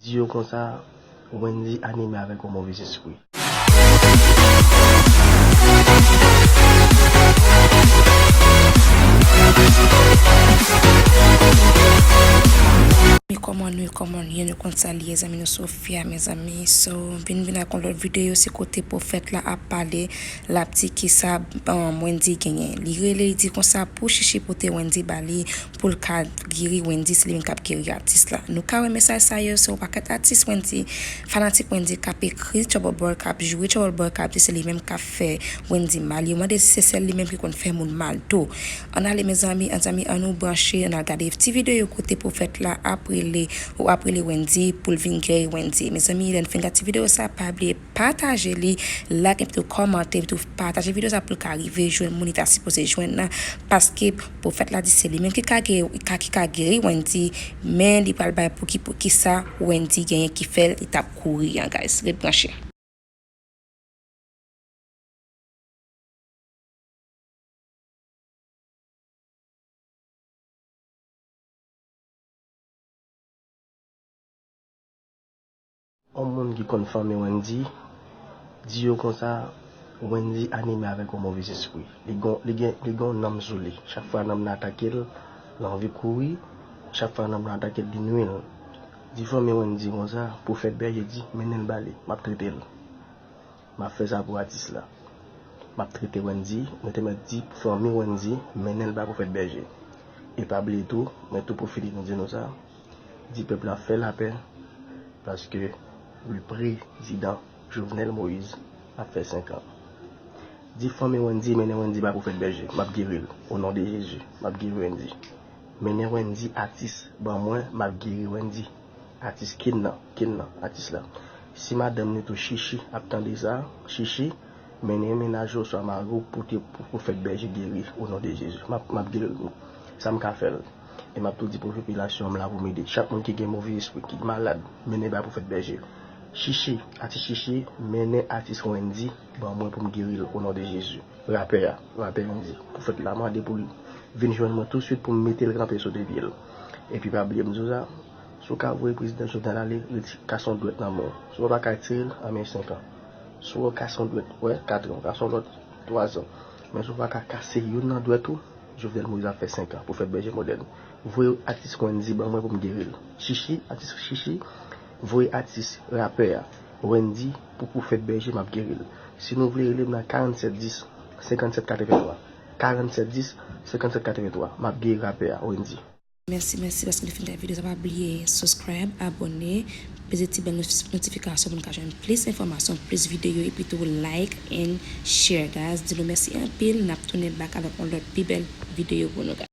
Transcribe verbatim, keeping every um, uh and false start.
Di yo konsa, Wendy anime avèk yon move espri. Kòman nou ye, kòman nou ye, nou konn sa l ye, zanmi nou Sofia, mezanmi. So, vin vin ak yon lòt videyo, se kote pwofèt la ap pale, l ap di kisa, um, Wendy genyen. Li rele, li di konsa pou Chichi pote Wendy ba li, pou l ka geri Wendy, se li menm k ap geri atis la. Nou ka wè mesaj sa yo, se yon pakèt atis Wendy, fanatik Wendy k ap ekri Trouble Boy, k ap joure Trouble Boy, k ap di se li menm k ap fè Wendy mal. Yo mande si se sèl li menm ki konn fè moun mal tou. Ann ale, mezanmi, ann, zanmi, ann nou branche, ann al gade ti videyo kote pwofèt la ap rele, ou ap rele Wendy pou l vin geri Wendy. Mezanmi, lè n fin gade ti videyo sa, pa bliye pataje li, like epi tou kòmante, epi tou pataje videyo sa pou l ka rive jwenn moun li ta sipoze jwenn nan, paske pwofèt la di se li menm ki ka geri, ka, ki ka geri Wendy, men li pral bay pou ki, pou kisa Wendy genyen ki fè li t ap kouri an, guys. Ret branche. On moun ki konn fanmi Wendy, di yo konsa, Wendy anime avèk yon move espri. Li gon, li gen, li gen yon nanm sou li. Chak fwa nanm nan atake l, l anvi kouri. Chak fwa nanm nan atake l, li nwi l. Di fanmi Wendy konsa, pwofèt bèje di, mennen l ba li, m ap trete l. M ap fè sa pou atis la. M ap trete Wendy, nou te mèt di fanmi Wendy, mennen l ba pwofèt bèje. E pa bliye tou, mwen tou pwofite nou di nou sa, di pèp la fè lapè, paske le prezidan Jovenel Moïse ap fè senk an. Di fanmi Wendy, mennen Wendy ba pwofèt bèje, m ap geri l, o non de Jezi, m ap geri Wendy. Mennen Wendy atis ban mwen, m ap geri Wendy. Atis kin nan, kin nan, atis la. Si madanm li tou Chichi ap tande sa, Chichi, mennen mennaj ou oswa mari w pote pou pwofèt bèje geri, o non de Jezi. M ap, m ap geri l. Sa m ka fè l. E m ap tou di pou popilasyon an, m la pou m ede. Chak moun ki gen move espri, ki malad, mennen bay pwofèt bèje. Chichi, atis Chichi, mennen atis Wendy ban mwen pou m geri l, o non de Jezi. Rapè a, rapè Wendy, pwofèt la mande pou l vin jwenn mwen touswit pou m mete l kanpe sou de pye l. Epi pa bliye m di w sa, si w ka voye prezidan Jovenel ale, retire, kase yon dwèt nan men w. Si w pa ka retire l, anmèy senk an. Si w kase yon dwèt, wè, kat an, w kase yon lòt, twa zan. Men si w pa ka kase youn nan dwèt ou, Jovenel Moïse ap fè senk an, pwofèt bèje modèn. Voye atis Wendy ban mwen pou m geri l. Chichi, atis Chichi, voye atis rapè a, Wendy, pou pwofèt bèje, m ap geri l. Si nou vle rele m nan karannsèt dis, senkannsèt katrevenntwa. Karannsèt dis, senkannsèt katrevenntwa. M ap geri rapè a, Wendy. Mèsi, mèsi paske nou fin gade videyo sa. Pa bliye subscribe, abòne, peze ti bèl notif-, notifikasyon pou nou ka jwenn plis enfòmasyon, plis videyo, epi tou like and share, guys. Di nou mèsi anpil, n ap tounen back avèk yon lòt pi bèl videyo pou nou, guys.